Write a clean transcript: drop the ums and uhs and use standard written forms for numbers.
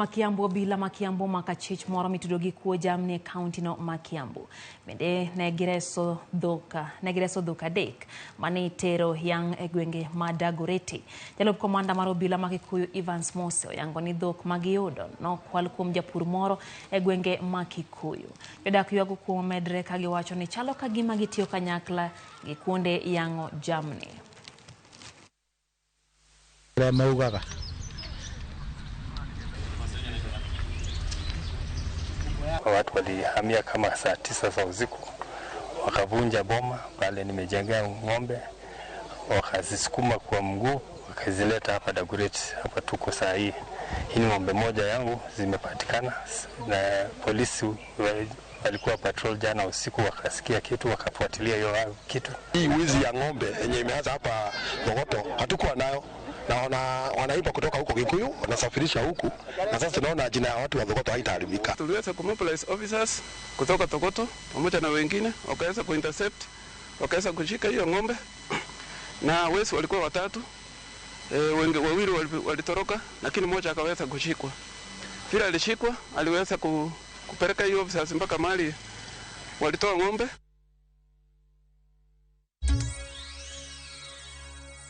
ma Kiambu obila ma Kiambu omako achich moro mitudo gi kuo jamni e kaunti no ma Kiambu. Bende ne gireso dhok adek mane itero yang' e gwenge ma Dagoretti. Jalup komanda mar obila ma Kikuyu Evans Mose oyango ni dhok magiyudo nokwal kuom japur moro e gwenge ma Kikuyu. Jodak ywago kuo momedre ka giwacho ni chalo ka gima gitiyo kanyakla gi kuonde yang'o jamni. Watu walihamia kama saa 9 za usiku, wakavunja boma pale nimejengea ng'ombe, wakazisukuma kwa mguu, wakazileta hapa Dagoretti. Hapa tuko saa hii. Hii ni ng'ombe moja yangu zimepatikana, na polisi walikuwa patrol jana usiku, wakasikia kitu, wakafuatilia hiyo kitu. Hii wizi ya ng'ombe yenye imeanza hapa Thogoto hatukuwa nayo, na wanaiba kutoka huko Kikuyu wanasafirisha huku, na sasa tunaona jina ya watu wa Thogoto haitaharibika. Tuliweza kumobilize officers kutoka Thogoto pamoja na wengine, wakaweza kuintercept, wakaweza kushika hiyo ng'ombe, na wezi walikuwa watatu. Wengi wawili walitoroka, lakini mmoja akaweza kushikwa. Vile alishikwa aliweza kupeleka hiyo officers mpaka mahali walitoa ng'ombe.